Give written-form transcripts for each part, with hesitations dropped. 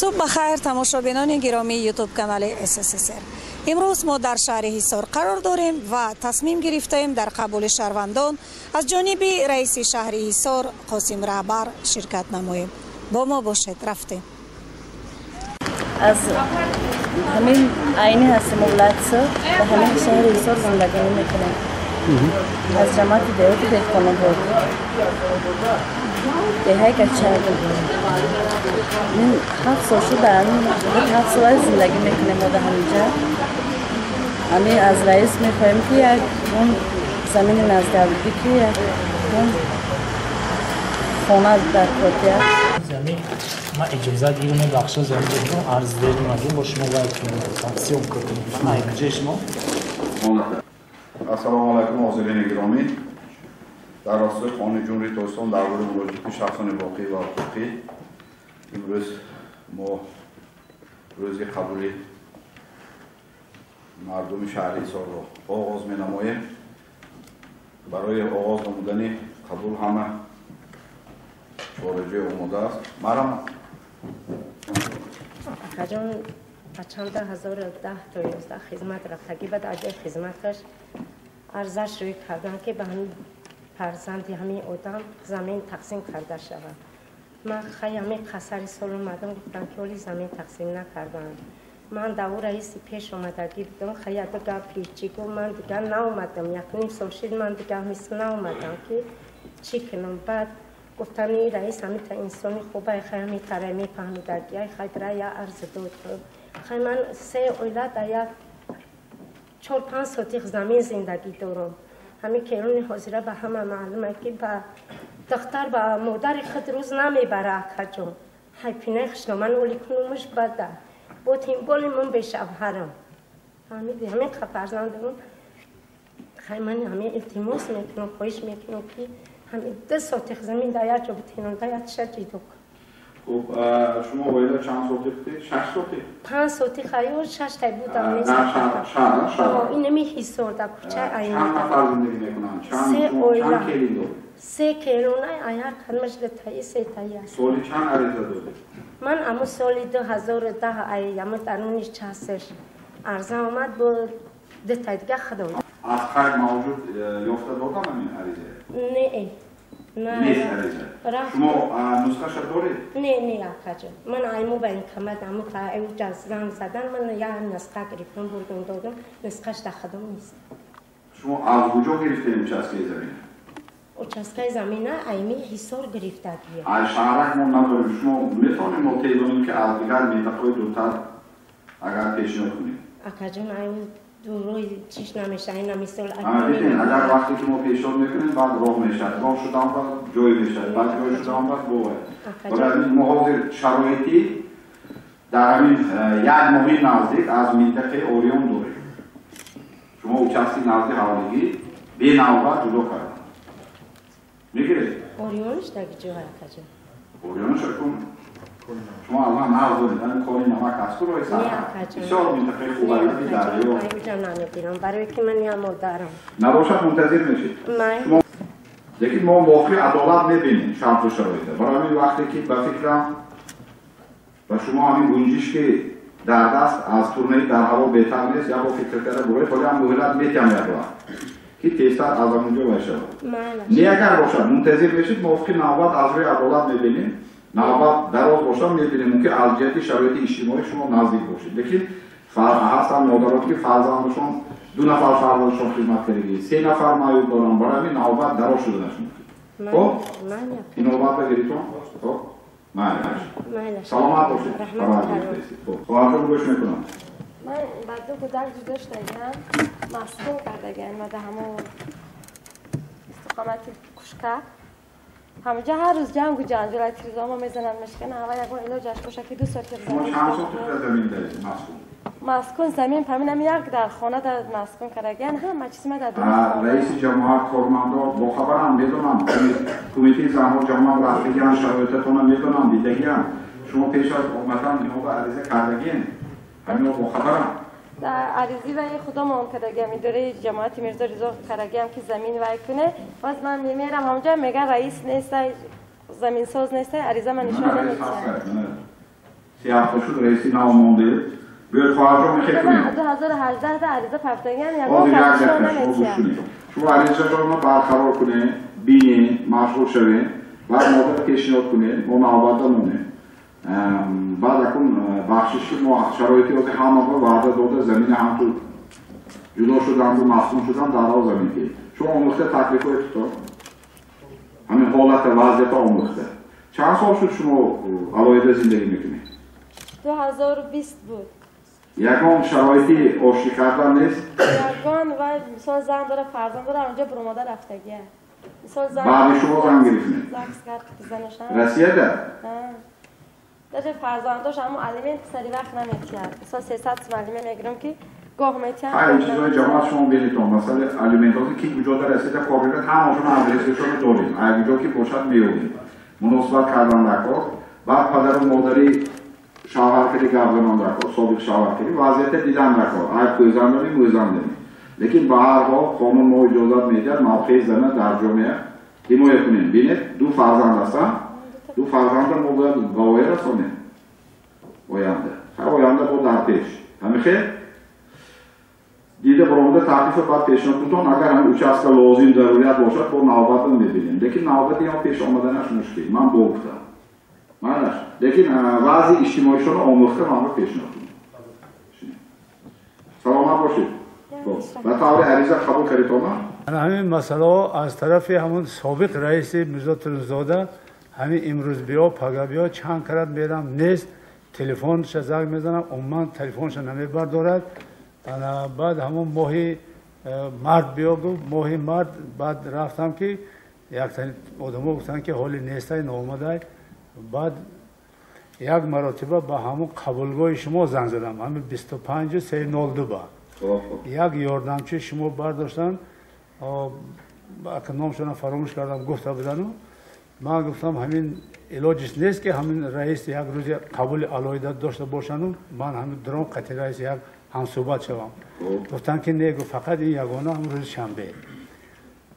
Субҳ бахайр, тамошобинони гиромии ютуб канали СССР. Имрӯз мо дар шаҳри Ҳисор қарор дорем ва тасмим гирифтаем дар қабули шаҳрвандон аз ҷониби раиси шаҳри Ҳисор Қосим Раҳбар ширкат намоем. Бо мо бошед, рафтем. Аз ҳамин айни ҳастем, Улатсо, ба ҳамин шаҳри Ҳисор зиндагонӣ мекунем. Аз ҷамоати деҳоти Деҳқонобод, деҳаи Качаг. 7 сол шуд, 7 сола зиндагӣ мекунем мо дар ҳаминҷа. Ҳамин аз раис мехоҳем, ки як он замини наздиҳавлигӣ, ки як он хона дар котия. Замин ман иҷозат гирам, бахша замин дорам, арз дорам, бо шумо бояд съёмка кунем. Ман куҷои шумо? Ассалому алайкум, ҳозирини гиромӣ! Дар ростаи Қонуни Ҷумҳурии Тоҷикистон дар бораи муроҷиати шахсони воқеӣ ва ҳуқуқӣ имрӯз мо рӯзи қабули мардуми шаҳри Ҳисорро оғоз менамоем. Барои оғоз намудани қабул ҳама чораҷӯй омода аст. Марҳамат. Акаҷон, ба чанда 1010 то 11 хизмат рафтагӣ, баъд аз ҷои хизматаш арзаш рӯй кардам, ки ба ҳамин фарзанди ҳамин одам замин тақсим карда шавад. Ман хай ҳамин қасари сол омадам, гуфтам, ки оли замин тақсим накардам. Ман даву раиси пеш омадагӣ будам, хай яда гап ҳечи гуфт, ман дигар наомадам. 1.5 сол шид, ман дигар мисл наомадам, ки чӣ кунам. Баъд гуфтани раис ҳамита инсони хубай, хай ҳамитара мефаҳмидаги, ай хай дара я арз дод. Хай ман се оила дар як 4-5 сотих замин зиндагӣ дорам. Ҳамин керони ҳозира ба ҳама маълуме, ки ба духтар ба модари худ рӯз намебара. Акаҷон, ҳайпинаи хушноман оли кунумаш бада бо тимболи ман бешавҳарам. Фаҳмиди, ҳамин қа фарзанд дорам. Хай ман ҳамин илтимос мекунам, хоҳиш мекунам, ки ҳамин 2 сотих замин дар як ҷо битенам, дар як тиша ҷидо кун. Хуб, шумо оила чанд сотих будед? 6 сотих? 5 сотих аю шаштай будам. Дар шаҳр? Инами Ҳисор, дар кӯчаи. Чанд нафар зиндагӣ мекунанд? Се оила. Чанд келин доред? Се келонай, аяр кадмаш дутаи, сетаи аст. Соли чанд ариза додед? Ман аму соли 2010 ай аму даруни часш арза омад, бо дутай дига худам. Аз қайд мавҷуд ёфта додам ҳамин ариза? Не. Нест ариза. Шумо нусхаша доред? Не, акаҷон, ман айму ба инкамад аму та уҷа занг задан, ман як нусха гирифтам, бурдум, додум, нусхаш дар худам нест. Шумо аз куҷо гирифтед участкаи замин? Участкаи замина айми Ҳисор гирифтагия. Ай шаҳрак мо надорем. Шумо метавонем мо теъдонем, ки аз дигар минтақаҳои дуртар агар пешниҳод кунем? Акаҷон, ай дурои чиш намеша, ина мисол. Дидем, агар вақте ки мо пешниҳод мекунем, баъд роҳ мешавад, роҳ шудан баъд ҷой мешавад, баъд ҷой шудан баъд бовад. Барои мо ҳозир шароити дар ҳамин як моҳи наздик аз минтақаи Ориён дорем. Шумо участки назди ҳавлигӣ бенавбат ҷудо кардем, мегиред? Орионш дар ҷо, акаҷон? Орионша кун, шумо аз ман нағз доред, ҳамин кори намак аст ку, роҳи сар, бисёр минтақаи хубаи дарё. Уҷа намегирам, барое ки ман як модарам. Набошад, мунтазир мешед. Лекин мо мувофиқи адолат мебинем шарту шароита. Барои ҳамин вақте ки ба фикрам ба шумо ҳамин гунҷишки дар даст аз турнаи дар ҳаво беҳтар нест, як бор фикр карда буред, ҳоли ҳам муҳлат метиҳам як вақт, ки тезтар аз ҳамонҷо вай шавад. Не, агар бошад, мунтазир мешед, мувофиқи навбат аз рӯи адолат мебинем. Навбат дароз бошад, мебинем, мумкин аз ҷиҳати шароити иҷтимоӣ шумо наздик бошед. Лекин ҳастанд модарот, ки фарзандашон, ду нафар фарзандашон хизмат кардагӣ, се нафар маъюб доранд, барои ҳамин навбат дароз шуданаш мумкин. Хоб, ин навбат багиритон. Хоб, майлаш, саломат бошед. Хоҳарҷон, гӯш мекунам. Ман ба ду кӯдак ҷудо шудагиам, маскун кардагиам ва дар ҳамон истиқомати Кушкак. Ҳамаҷа ҳар рӯз ҷангу ҷанҷол, тирзома мезананд, мешикананд. Ҳава ягон илоҷаш боша, ки 2 сотих. Шумо чанд сотих замин доред маскун? Маскун замин ҳаминам як дар хона дар маскун кардагиан, ҳама чиз ма дар. Раиси ҷамоат, кормандо бохабарам, медонам, кумитаи занҳо ҷамоат рафтагиам, шароитатона медонам, дидагиам. Шумо пеш аз омадан инҳо ба ариза кардагиен, ҳаминҳо бохабарам. Дар аризӣ вай худомон кардагиам, идораи ҷамоати Мирзо Ризо кардагиам, ки замин вай куне. Боз ман мемерам ҳамҷа, меган, раис нестай, заминсоз нестай, ариза ман нишон намедиҳам. 3 ҳафта шуд раиси нав монде. Биёед хоҳарҷон мехе кунем. 2018 да ариза партогиам ягон фарқшо наметиҳад. Шумо аризаро барқарор кунед, бинед, машғул шавед, баъд модар пешниҳод кунед, мо навбатда монем. Баъд акун бахшиши мо шароити ҳозир ҳама ба ваъда дода замина ҳамту ҷудо шуданду мафтун шудан дарҳол замин ки. Шумо омӯхта таклифҳои тутон. Ҳамин ҳолата, вазъията омӯхта. Чанд сол шуд шумо алоҳида зиндагӣ мекунед? 2020 буд. Ягон шароити ошӣ кардан нест? Ягон вай мисол зан дора, фарзанд дора, онҷо буромада рафтагия. Мисол зан баъди шумо зан гирифтед? Загс кард занашам. Россияда? Ҳа. Даже фарзандош ҳамон алимент сари вақт наметиҳад. Мисол 300 сум алимент мегирам ки гоҳ метиҳам. Ҳа, ин чизҳои ҷамоат шумо бинедтон. Масалан алиментҳо ки куҷо дар Россияда кор мекунад, ҳамаашон адресашонро дорем. Агар куҷо ки бошад меёбем. Муносибат кардан дар кор, баъд падару модари шавҳаркари гап занон дар кор, собиқ шавҳаркари вазъията дидан дар кор. Агар кӯзан дорем, мӯзан дорем. Лекин ба ҳар ҳол қонун мо иҷозат медиҳад мавқеи зана дар ҷомеа ҳимоя кунем. Бинед, ду фарзанд ҳастанд. Ду фарзанда мо бояд ба воя расонем. Оянда. Ҳар оянда бо дар пеш. Ҳамин хел? Дида баромада таклифа баъд пешниҳод кунтон, агар ҳамин участка лозим зарурият бошад, бо навбатро мебинем. Лекин навбати ҳам пеш омаданаш мушкил. Ман бо гуфтам. Манаш. Лекин вазъи иҷтимоишонро омӯхта манро пешниҳод кунем. Саломат бошед. Ба таври ариза қабул кардитона? Ҳамин масъалаҳо аз тарафи ҳамон собиқ раиси Мирзо Турсунзода ҳамин имрӯз биё, пага биё, чанд карат мерам, нест, телефонша занг мезанам, умуман телефонша намебардорад. Баъд ҳамон моҳи март биё гуфт, моҳи март баъд рафтам ки яктани одамо гуфтанд ки ҳоли нестай, наомадай. Баъд як маротиба ба ҳамон қабулгоҳи шумо занг задам, ҳамин 25-302 ба. Як ёрдамчи шумо бардоштанд, номшонро фаромӯш кардам, гуфта будану ман гуфтам ҳамин илоҷиш нест ки ҳамин раис як рӯзи қабули алоҳида дошта бошану ман ҳамин дрон қатъи раис як ҳамсӯҳбат шавам. Гуфтанд ки не, гуфт фақат ин ягона ҳамон рӯзи шанбе.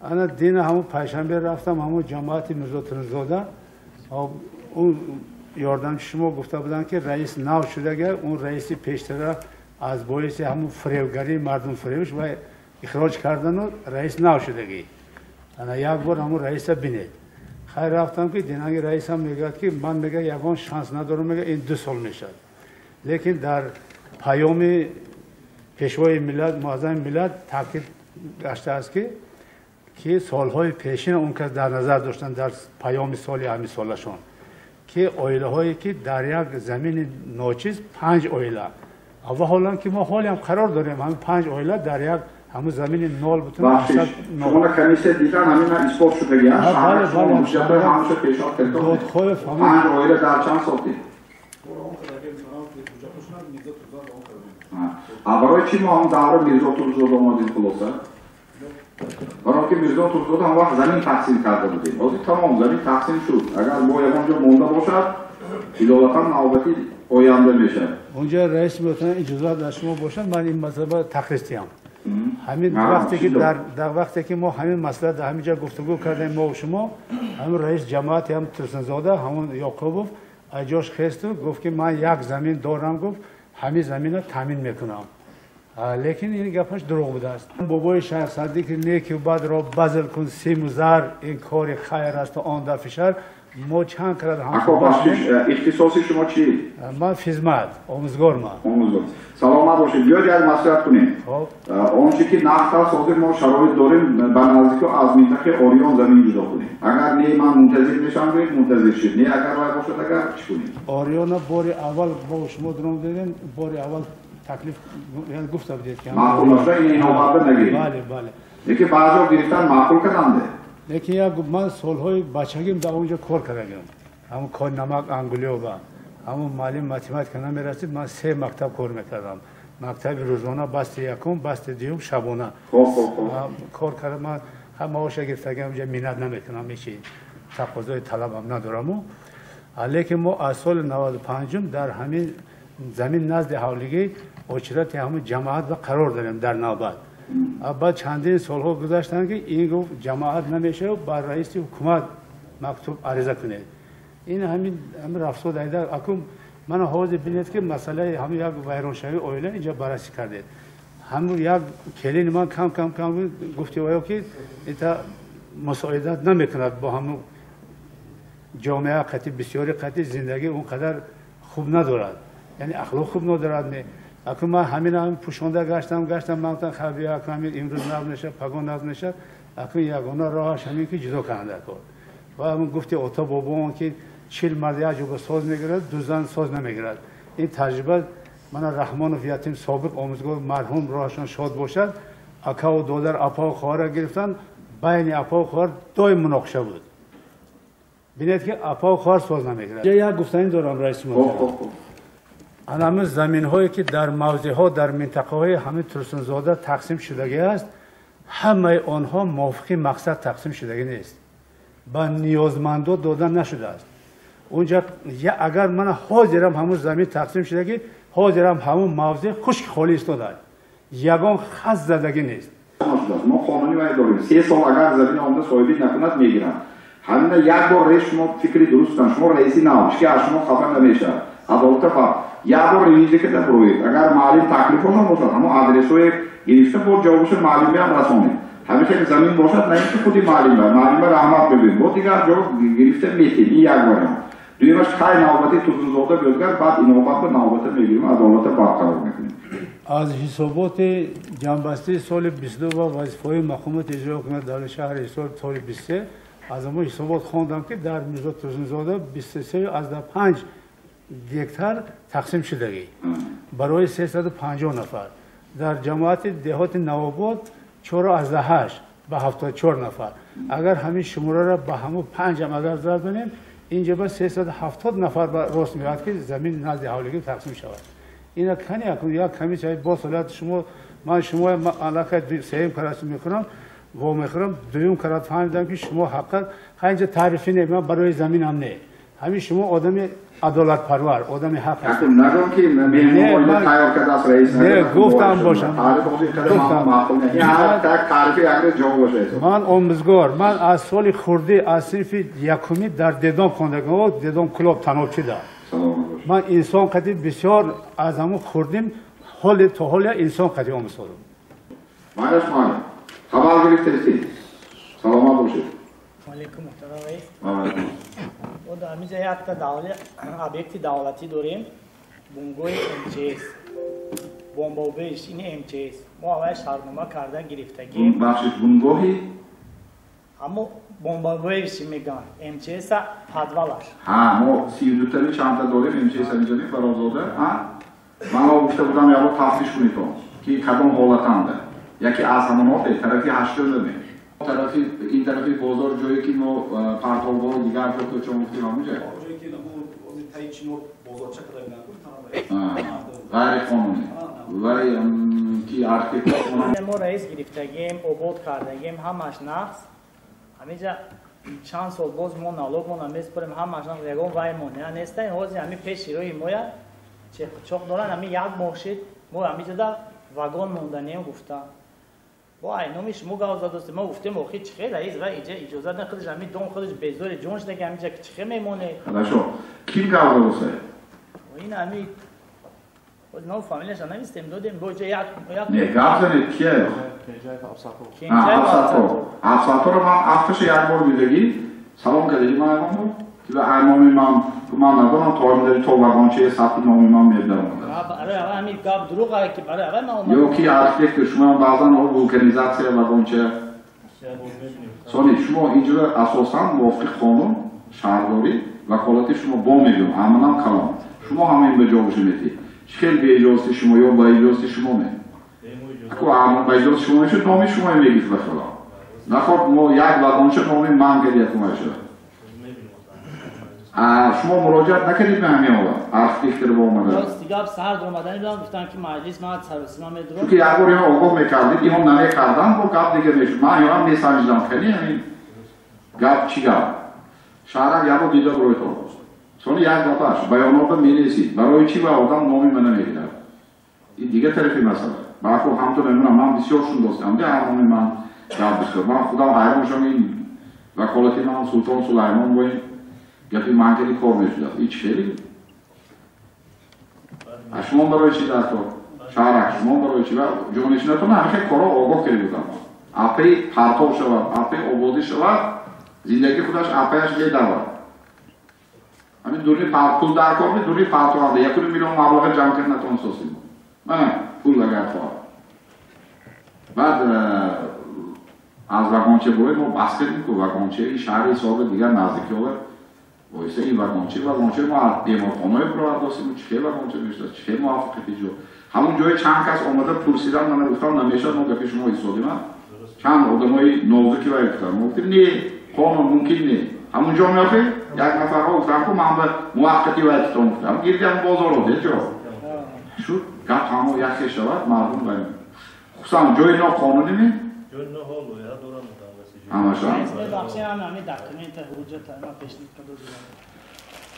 Ана дина ҳамон панҷшанбе рафтам ҳамон ҷамоати Мирзо Турсунзода, он ёрдамчи шумо гуфта буданд ки раис нав шудага, он раиси пештара аз боиси ҳамон фиребгарии мардум фиребиш ва ихроҷ кардану раис нав шудагӣ. Ана як бор ҳамон раиса бинед. Хайр рафтам ки динанги раисам мегӯяд ки ман мега ягон шанс надорам, мега ин 2 сол мешавад. Лекин дар паёми пешвои миллат, муаззами миллат таъкид гаштааст ки солҳои пешин он кас дар назар доштанд дар паёми соли ҳамин солашон ки оилаҳое ки дар як замини ночиз 5 оила ва ҳолан ки мо ҳолиам қарор дорем ҳамин 5 оила дар як ҳамун замини 0.8 шумо комиссия дидан ҳамина исбот шудагӣ ҳамаша пешниҳод кардед. Додхоев 5 оила дар чанд сол дид? Барои чӣ мо ҳам давра Мирзо Турсунзода омадем хулоса? Барои ки Мирзо Турсунзода ҳам вақт замин тақсим карда будем. Ҳозир тамом замин тақсим шуд. Агар бо ягон ҷо монда бошад, иловатан навбати оянда мешавад. Онҷо раис метавонад иҷозат аз шумо бошад, ман ин масъала тақрис диҳам. Ҳамин вақте ки дар вақте ки мо ҳамин масъала дар ҳамин ҷо гуфтугӯ кардем мо шумо, ҳамин раис ҷамоати ҳам Турсунзода, ҳамон Ёқубов аз ҷош хесту гуфт ки ман як замин дорам, гуфт ҳамин заминро таъмин мекунам. Лекин ин гапаш дурӯғ будааст. Бобои Шайх Садиқ ки неку бадро базл кун симу зар, ин кори хайр асту он дар фишар. Мо чанд карат ҳам ихтисоси шумо чӣ? Ман физмат, омӯзгор ман. Омӯзгор. Саломат бошед. Биёед як маслиҳат кунем. Он чи ки нақд аст, ҳозир мо шароит дорем ба наздико аз минтақаи Ориён замин ҷудо кунем. Агар не ман мунтазир мешавам, гӯед мунтазир шид. Не агар вай бошад, агар чӣ кунем? Ориёна бори аввал бо шумо дрон дидем, бори аввал таклиф гуфта будед ки маъқул бошад, ин инобатда нагирем. Бале, бале. Лекин баъзеҳо гирифтан маъқул карданд. Лекин як ман солҳои бачагим дар онҷо кор кардагим. Ҳамон кор намак Ангулиёва, ҳамон муаллим математика намерасид, ман 3 мактаб кор мекардам. Мактаби рӯзона, басти якум, басти дуюм, шабона. Кор кардам, ман ҳам маоша гирифтагиам, ҷа миннат намекунам, ҳеҷ тақозои талабам надораму. Лекин мо аз соли 95 дар ҳамин замин назди ҳавлигӣ очирати ҳамон ҷамоат ба қарор дорем дар навбат. Баъд чандин солҳо гузаштанд ки ин гуфт ҷамоат намешавад, ба раиси ҳукумат мактуб ариза кунед. Ин ҳамин рафсод айда акум Мана ҳозир бинед ки масъалаи ҳамин як вайроншавии оила инҷа баррасӣ кардед. Ҳамун як келини ман кам кам кам гуфти оё ки ита мусоидат намекунад бо ҳамун ҷомеа қати бисёри қати зиндагӣ он қадар хуб надорад, яъне ахлоқ хуб надорад. Не, акун ман ҳамин ҳамин пӯшонда гаштам гаштам, ман гуфтам хай бия, акун ҳамин имрӯз нағз мешавад, пагоҳ нағз мешавад. Акун ягона роҳаш ҳамин ки ҷудо кардан кор. Ва ҳамун гуфти ото бобоон ки 40 мард як ҷо соз мегирад, ду зан соз намегирад. Ин таҷриба мана Раҳмонов ятим собиқ омӯзгор марҳум роҳашон шод бошад, акаву додар апаву хоҳара гирифтан, байни апаву хоҳар доим муноқиша буд. Бинед ки апаву хоҳар соз намегирад. Як гуфтанӣ дорам раиси муҳтарам. Ана заминҳое ки дар мавзеъҳо дар минтақаҳои ҳамин Турсунзода тақсим шудагӣ аст, ҳамаи онҳо мувофиқи мақсад тақсим шудагӣ нест, ба ниёзмандо дода нашудааст. Унҷа агар мана ҳозирам ҳамун замин тақсим шудагӣ, ҳозирам ҳамун мавзеъ хушки холӣ истодааст, ягон хаз задагӣ нест. Мо қонунӣ вай дорем, 3 сол агар замин омада соҳибӣ накунад мегиранд. Ҳамина як бор реш шумо фикри дурустан, шумо раиси нав, ҳеч ки аз шумо хабар намешавад. Адолата фарқ. Як бор ревизия карда буроед. Агар маълим таклифошон бошад, ҳамон адресҳое гирифта бо ҷавобашо маълимаам расонед. Ҳамин хел замин бошад, на ин ки худи маълима, маълима раҳмат мебинед, бо дигар ҷо гирифта метед. Ин як вариант. Дуюмаш хай навбати Турсунзода биёдгар, баъд инобат ба навбата мегирем, адолата барқарор мекунем. Аз ҳисоботи ҷамъбастии соли 22 ва вазифаҳои мақомоти иҷроия ҳукумати давлати шаҳри Ҳисор соли 23 аз ҳамон ҳисобот хондам ки дар Мирзо Турсунзода 23,5 гектар тақсим шудагӣ барои 350 нафар, дар ҷамоати деҳоти Навобод 4,8 ба 74 нафар. Агар ҳамин шумораро ба ҳамон 5 агар зарб донем, инҷа ба 370 нафар рост меояд ки замин назди ҳавлигӣ тақсим шавад. Ина кани акун як комиссияи бо солият шумо, ман шумо аллакай сеюм карат мехӯрам, во мехӯрам, дуюм карат фаҳмидам ки шумо ҳаққат инҷа таърифӣ не, ман барои заминам не. Ҳамин шумо одами адолатпарвар, одами ҳақ ҳастед. Нагӯм ки меҳмон тайёр кардааст раис. Не, гуфтам бошам. Ман омӯзгор, ман аз соли хурдӣ аз синфи якумӣ дар дедом хондагам, дедом клуб танобчида. Ман инсон қати бисёр аз ҳамон хурдим ҳоли то ҳоля инсон қати омӯзодам. Майраш муаллим, хабар гирифтед? Саломат бошед. Алейкум муҳтарам раис. Мо дар ҳаминҷа якта объекти давлатӣ дорем, бунгоҳи МЧС, бомбоубеш ини МЧС. Мо аввал шартнома карда гирифтагим. Бахшид, бунгоҳи? Ҳамо бомбоубеш мегӯянд, МЧС-а подвалаш. Ҳа, мо 32-тари чандта дорем МЧС ҳаминҷа Фарозода. Ҳа? Ман гуфта будам як бор тафтиш кунед ки кадом ҳолатанда. Яке аз ҳамонҳо тарафи 8-ме. Тарафи ин тарафи бозор ҷое ки мо партобҳо дигар ҷо кӯча гуфтем ҳамонҷа. Ҷое ки ҳозир таи чинор бозорча карда ғайриқонунӣ. Вай ки архитектор мо раис гирифтагем, обод кардагем, ҳамаш нақс. Ҳаминҷа чанд сол боз мо налогмона меспорем, ҳамаш нақс, ягон вай монеа нестаем. Ҳозир ҳамин пеши роҳи моя чеқчоқ доранд, ҳамин як моҳ шид мо ҳаминҷада вагон монданем гуфта. Бо ай номи шумо гап задастем, мо гуфтем охи чихе раис ва иҷозат не, худаш ҳамин дом худаш безори ҷон шуда ки ҳаминҷа чихе мемонед. Хорошо. Ким гап задоста? Ин ҳамин ном фамилияша навистем, додем бо ҷа як Не, гап занед кие? Кенҷаев Абсатор. Абсаторро ман афташа як бор дидагӣ, салом кардагӣ ман ягон ки ба ай номи ман ман надонам то ҳамин то вагончаи сабти номи ман медаромад. Барои аввал ҳамин гап дурӯғ ае ки барои аввал ман омадам. Ё ки архитектор шумо баъзан вулканизатсия вагонча. Сони шумо инҷо асосан мувофиқи қонун шаҳрдорӣ ваколати шумо бо мегӯям, аманам калом. Шумо ҳамин ба ҷо метед. Чӣ хел беиҷозати шумо ё ба иҷозати шумо ме? Аку ба иҷозати шумо мешуд, номи шумо мегирифт ба хилоф. Наход мо як вагонча номи ман кардия кумак шуда. Шумо муроҷиат накардед ба ҳамин ҳолат? Архитектор бо омада. Рости гап саҳар омадани будам, гуфтам ки маҷлис ман саросима медурам. Чунки як бор иҳо огоҳ мекардед, иҳо намекарданд, бо гап дига мешуд. Ман иҳоам месанҷидам, кани ҳамин гап чӣ гап? Шаҳрак як бор дида буройтон. Сони як гапаш баёнота менависид. Барои чӣ ба одам номи мана мегирад? Ин дигар тарафи масъала. Баъхо ҳамто мемонам, ман бисёр шундостам, ҳар номи ман гап бисёр. Ман худам ҳайрон шудам, ин ваколати ман Султон Сулаймон бо ин гапи ман кади кор мешудааст. Ин чӣ хеле? Шумо барои чӣ дар кор? Шаҳрак шумо барои чӣ? Ва ҷонишинатон ҳамин корро огоҳ карда будам. Апаи партов шавад, апаи ободӣ шавад, зиндагии худаш апаяш медавад. Ҳамин дури пул дар кор ми дури партов анда 1 миллион маблағ ҷамъ карда натонистосем. Мана пул агар хоҳад. Баъд аз вагонча буред мо бас кардем ку вагончаи шаҳри Ҳисорро дигар наздикӣ овард. Боиса ин вагонча мо аз беморхонаҳое буровардосем, чӣ хел вагонча мешудааст, чӣ хел муваффақияти ҷо. Ҳамон ҷое чанд кас омада пурсидан, мана гуфтам намешавад, мо гапи шумо истодем. Чанд одамои нозуки вай гуфтанд. Мо гуфтем не, қонун мумкин не. Ҳамон ҷо меохед? Як нафарҳо гуфтанд ку ман ба муваққати вай титон гуфтам. Гирди ҳамон бозор оде ҷо. Шуд гап ҳамо яхе шавад, мардум вай. Хусусан ҷои ноқонунӣ ми? Ҷои ноҳо лоиҳа доранд. Ҳамаша.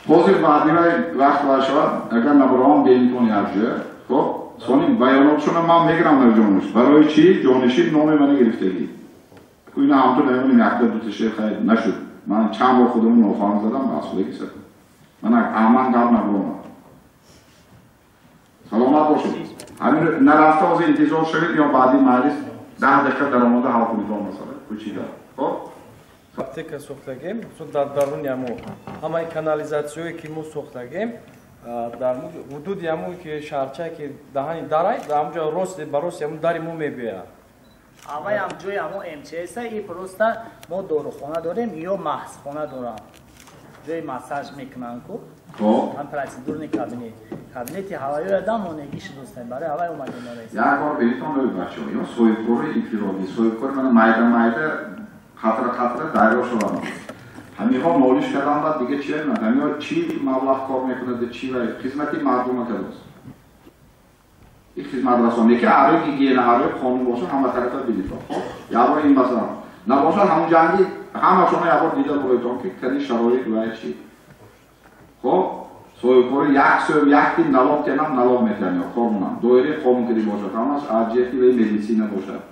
Ҳозир баъди вай вақт вай шавад, агар набароам бенитон як ҷоя. Хоб, сони баёнотшона ман мегирам дар ҷониш. Барои чӣ? Ҷонишин номи мана гирифтагӣ. Ку ина ҳамту намедонем якта дута шеър хайр нашуд. Ман чанд бор худамро нофаҳм задам, аз худагӣ сакун. Ман аман гап набаромад. Саломат бошед. Ҳамин нарафта ҳозир интизор шавед ё баъди маҷлис 10 дақиқа даромада ҳал кунед он масъала. Кӯчида. Хоб? Аптека сохтагем, дар даруни ҳамо ҳамаи канализатсияое ки мо сохтагем, дар ҳудуди ҳамо ки шаҳрчае ки даҳани дарай, дар ҳамҷо рост ба рости ҳамон дари мо мебиёяд. Аввал ҳам ҷои ҳамо МЧС и просто мо дорухона дорем ё маҳзхона дорам. Ҷои массаж мекунанд ку. Ҳам процедурный кабинет. Кабинети ҳавоиро дам монегӣ шудостем, барои ҳавай омадем раис. Як бор бинитон лӯй бачаҳо, ё соҳибкори инфиродӣ, соҳибкори мана майда майда қатра қатра дарё шаванд. Ҳаминҳо нолиш кардан баъд дига чи мекунад? Ҳаминҳо чӣ маблағ кор мекунад, чӣ вай хизмати мардума кардааст. Ин хизматрасонӣ ки арои гигиена, арои қонун бошад, ҳама тарафа бинитон. Хоб, як бор ин масъала набошад, ҳамон ҷанги ҳамашонро як бор дида буроитон ки кани шароит вай чӣ. Хоб, соҳибкори як соҳиб як тин налог тенам налог метиҳанд ё кор монанд. Доираи қонункирӣ бошад, ҳамаш аз ҷиҳати вай медицина бошад.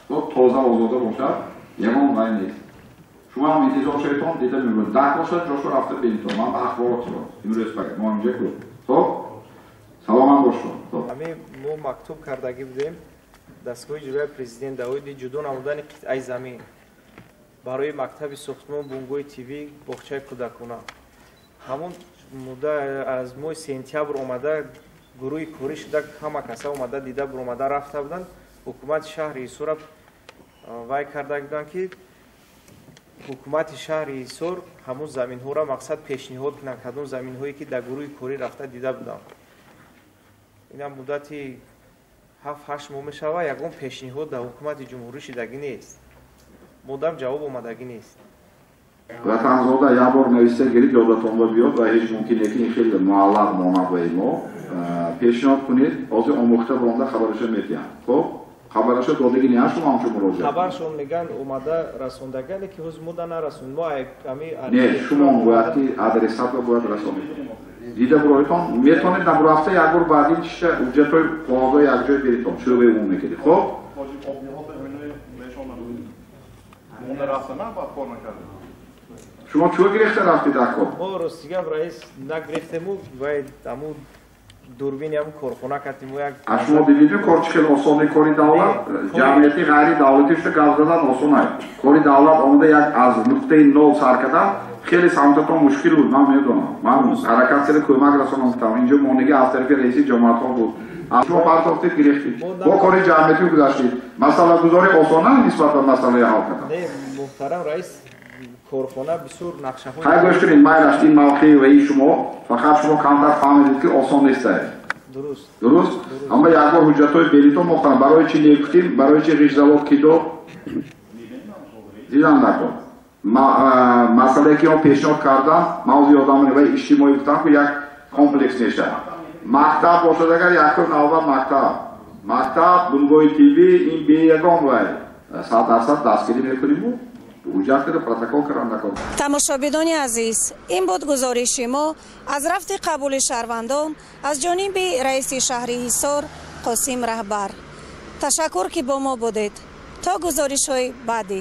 Хоб, тоза озода бошад, ягон вай нест. Шумо ҳам интизор шаведтон дида мебуред. Даҳ бошад, ҷошо рафта бинитон. Ман ба ахборотро имрӯз пагар мо инҷа ку. Хоб, саломат бошед. Хоб. Ҳамин мо мактуб кардагӣ будем дастгоҳи иҷроияи президент оиди ҷудо намудани қитъаи замин барои мактаби сохтмон, бунгоҳи ТВ, боғчаи кӯдакона. Ҳамон мудда аз моҳи сентябр омада гурӯҳи корӣ шуда, ҳама каса омада дида буромада рафта буданд. Ҳукумати шаҳри Ҳисорро вай карда буданд ки ҳукумати шаҳри Ҳисор ҳамон заминҳоро мақсад пешниҳод кунанд, кадом заминҳое ки дар гурӯҳи корӣ рафта дида буданд. Инам муддати 7-8 моҳ мешавад, ягон пешниҳод дар ҳукумати ҷумҳурӣ шидагӣ нест. Модам ҷавоб омадагӣ нест. Ватанзода як бор нависта гирид, ёдатон ба биёд ва ҳеҷ мумкин не ки ин хеле муаллақ монад ба мо. Пешниҳод кунед, ҳозир омӯхта бонда хабараша метиҳанд. Хоб, хабараша додагӣ не шумо ҳамчун муроҷиат. Хабаршон мегӯянд омада расондага, лекин ҳозир мода нарасонд. Мо ами не, шумо бояд ки адресатро бояд расонед. Дида буроитон метавонед набурафта як бор баъди чиша ҳуҷҷатҳои коғазҳои якҷоя беритон, шӯъбаи умумӣ кардед. Хоб? Шумо чӯ гирифта рафтед акоб? Мо ростигап раис нагирифтему, вай аму дурбини ҳамун корхона кардем мо як. А шумо дидед кор чӣ хел осони кори давлат? Ҷамъияти ғайри давлатӣ шуда гап задан осон аст. Кори давлат омада як аз нуқтаи нол сар кардан хеле самтатон мушкил буд, ман медонам. Ман ҳаракат карда кӯмак расонам. Инҷо монегӣ аз тарафи раиси ҷамоатҳо буд. Шумо партофтед гирифтед. Бо кори ҷамъиятӣ гузаштед. Масъалагузорӣ осона нисбат ба масъалаи ҳал кардан? Не, муҳтарам раис, корхона бисёр нақшаҳои Хай гӯш кунед, майлаш ин мавқеи ваи шумо, фақат шумо камтар фаҳмидед ки осон нест. Дуруст. Дуруст? Аммо як бор ҳуҷҷатҳои беритон мохтам. Барои чӣ негуфтем? Барои чӣ ғижзавод ки дод? Дидан накун. Масъалае ки он пешниҳод кардам, мавзӯи одамони ваи иҷтимоӣ гуфтам ки як комплекс мешавад. Мактаб бошад агар якум навбат мактаб. Мактаб, бунгоҳи ТВ, ин беягон вай. 100% дастгирӣ мекунем ҳуҷҷат карда протокол кардан накун. Тамошобинони азиз, ин буд гузориши мо аз рафти қабули шаҳрвандон аз ҷониби раиси шаҳри Ҳисор Қосим Раҳбар. Ташаккур ки бо мо будед. То гузоришҳои баъдӣ.